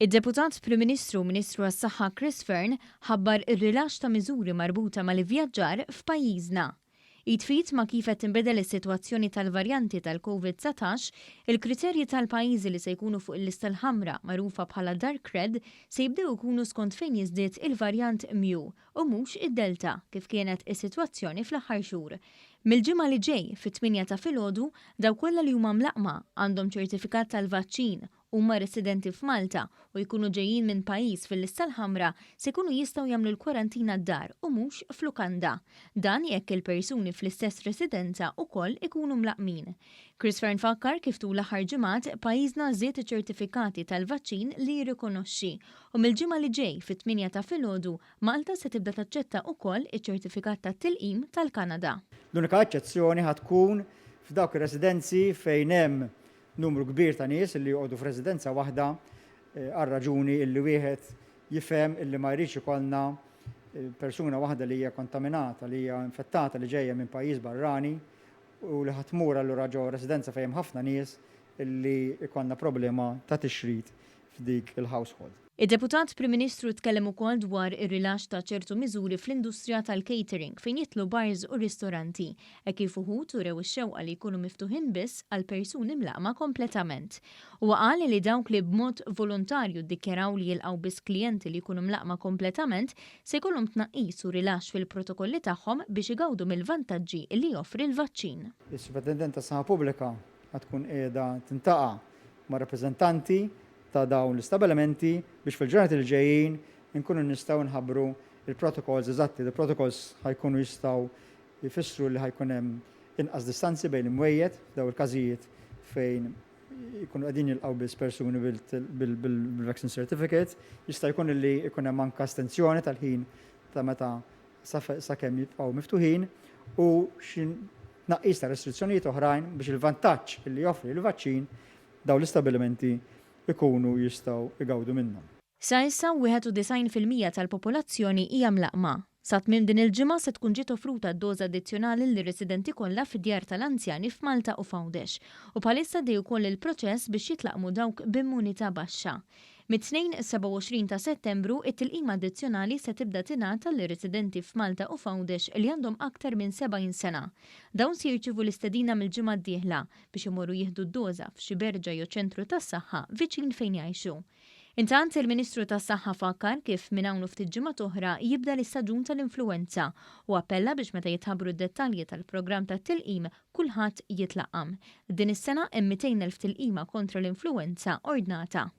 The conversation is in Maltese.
Id-Deputat Prim Ministru u Ministru għas-Saħħa Chris Fearne ħabbar ir-rilaxx ta' miżuri marbuta mal-ivvjaġġar f'pajjiżna. Id f'id ma' kif qed tinbidel is-sitwazzjoni tal-varjanti tal-Covid 19, il-kriterji tal-pajjiżi li se jkunu fuq il-lista l-ħamra, magħrufa bħala dark red, se jibdew ikunu skont fejn jiżdied il-varjant Mu u mhux id-Delta kif kienet is-sitwazzjoni fl-aħħar xhur. Mill-Ġimgħa li ġej, fit-tmienja ta' filgħodu, dawk kollha li huma mlaqqma, għandhom ċertifikat tal-vaċċin huma residenti f'Malta u jkunu ġejjin minn pajjiż fil-lista l-ħamra se jkunu jistgħu jagħmlu l-kwarantina d-dar u mhux f'lukanda. Dan jekk il-persuni fl-istess residenza wkoll ikunu mlaqqmin. Chris Fearne fakkar kif tul l-aħħar ġimgħat pajjiżna żied iċ-ċertifikati tal-vaċċin li jirrikonoxxi u mill-Ġimgħa li ġej fit-tmienja ta' filgħodu Malta se tibda taċċetta wkoll iċ-ċertifikat tat-tilqim tal-Kanada. L-unika eċċezzjoni ħa tkun f'dawk ir-residenzi fejn hemm numru kbir ta' nies illi joqogħdu f'residenza waħda għar-raġuni illi wieħed jifhem illi ma jridx ikollna persuna waħda li hija kontaminata, li hija infettata li ġejja minn pajjiż barrani u li ħa tmur allura ġo residenza fejn hemm ħafna nies illi jkollna problema ta' tixrid f'dik il-household. Id-Deputat Prim Ministru tkellem ukoll dwar ir-rilaxx ta' ċertu miżuri fl-industrija tal-catering fejn jidħlu bars u ristoranti, hekk kif uħud urew ix-xewqa li jkunu miftuħin biss għal persuni mlaqqma kompletament. Huwa qal li dawk li b'mod volontarju ddikjaraw li jilqgħu biss klijenti li jkunu mlaqqma kompletament se jkollhom tnaqqis u rilaxx fil-protokolli tagħhom biex igawdu mill-vantaġġi li joffri l-vaċċin. Is-Supretendent tas-Saħħa Pubblika ħa tkun qiegħda tintaqa' ma' rappreżentanti ta' dawn l-istabbilimenti biex fil-ġranet li ġejjin inkunu nistgħu nħabbru l-protocols eżatti. Il-protocols ħa jkunu jistgħu jfissru li ħa jkun hemm inqas distanzi bejn l-imwejjed f'dawn il-każijiet fejn jkunu qegħdin jilqgħu biss persuni bil-vaccine certificate. Jista' jkun li jkun hemm anke estensjoni tal-ħin ta' meta sakemm jibqgħu miftuħin u xi tnaqqis ta' restrizzjonijiet oħrajn biex il-vantaġġ li joffri l-vaċċin dawn l-istabbilimenti jkunu jistgħu jgawdu minnhom. Sa issa, 91% tal-popolazzjoni hija mlaqqma. Sa tmiem din il-ġimgħa se tkun ġiet offruta d-doża addizzjonali lir-residenti kollha fid-djar tal-anzjani f'Malta u f'Għawdex u bħalissa għaddej ukoll il-proċess biex jitlaqqmu dawk b'immunità baxxa. Mit-Tnejn 27 ta' Settembru, it-tilqima addizzjonali se tibda tingħata lir-residenti f'Malta u f'Għawdex li għandhom aktar minn 70 sena. Dawn se jirċievu l-istedina mill-ġimgħa d-dieħla biex imorru jieħdu d-doża f'xi berġa jew ċentru tas-saħħa viċin fejn jgħixu. Intant, il-Ministru tas-Saħħa fakkar kif minn hawn u ftit ġimgħat oħra jibda l-istaġun tal-influwenza u appella biex meta jitħabbru d-dettalji tal-programm tat-tilqim kulħadd jitlaqqam. Din is-sena hemm 200,000 tilqima kontra l-influwenza ordnata.